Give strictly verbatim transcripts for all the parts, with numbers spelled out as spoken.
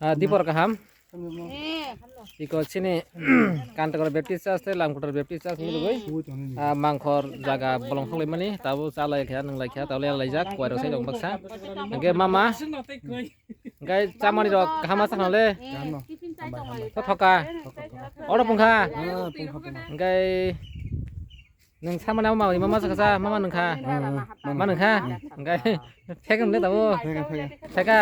Ah, dipor kaham. Iko chini Kantakora Baptist Church tei Lamkotor Baptist Church ni lugui. Ah, mangkhor jaga bolong khoglaimani, tabo chalai kha, nwnglai kha, tabo le laijak, kuwai rok sai rok baksa. Hingke mama, hingke chamani rok kaham ma sakha le? To thoka. Oro pungkha. Hingke nwng samani abo mama, mama sakha sa, mama nwngkha. Ma nwngkha. Hingke Thekam le tabo. Theka, theka. Theka.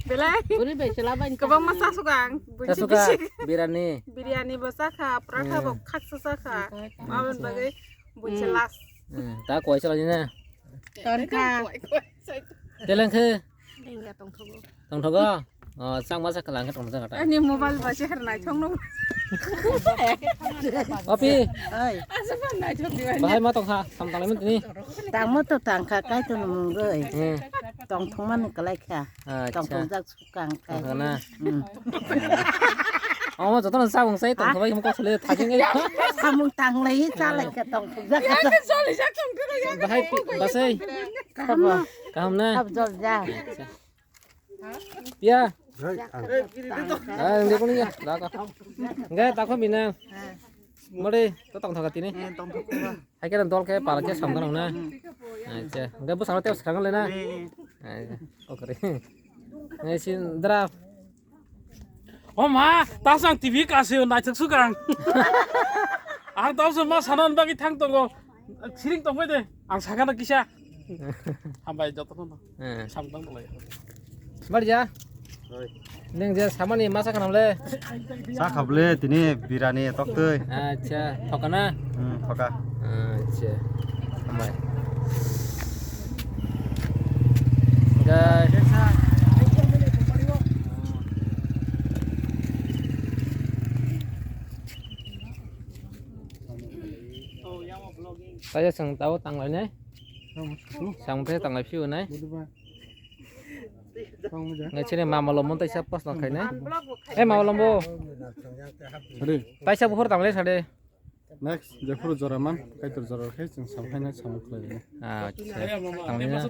Belai. Kwbangma chasuka ang. Chasuka, biryani. Biryani bo chakha, paratha bo khaksa chakha. Aboni bagwi buisa last. Hmm, ta koi chala jina. Tongkha. Teleng khe. Tongthogo. Oh, chang masa khalang khe tongthok kata. Ani mobile ba se har naithok no. Opi. Oi. Asa ba naithok di. Bahai ma tongkha, sam tanglaimani tini. Tangmo to tangkha, kai to no mungoi. Hmm. Tongthok mani kalai kha. Acha. Tongthok jak sukang kai. Tongthok na. Hmm. Omo joto no sabung sai tongthok bai mo kosole thajing ai. Samung tanglai chalai kha tongthok jak. Bahai pi-, basai. Kaham na? Kaham na? Kaham jol ja. Pia. Ah, hindi ko niya. Laka. Enggak, takut bina. Mari, to tong thok tini. Hai khe dol khe para khe sam tong na. Acha. Enggak, bu sang te sang le na. Acha. Okre. Ngai sin dra. O ma, ta sang T V ka se naithok sukang. Ang tau se ma sanan bagi thang tongo. Siring tong bai de. Ang sakana kisa. Hambai joto no. Eh. Samtang bolai. Barja. Oi. Neng je samani masa kanam le. Sa khable tini birani toktoi. Acha, thokana. Hmm, thoka. Acha. Hambai. Guys. Taya sang tao tang lai nai. Sang phe tang lai phiu nai. Ngai chini mama lomon taisa post no khai nai. Eh, mama lombo. Taisa buhur tang lai sade. Next, jephuru jora man, kaitor jora khai chwng sam khai nai samung khlai nai. Acha. Tang lai na.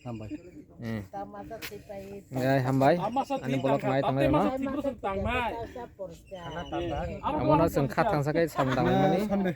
Hambai. Eh. Guys, hambai. Ani vlog nai tong lai no. Abono chwng kha thangsa khe sam tang lai mani.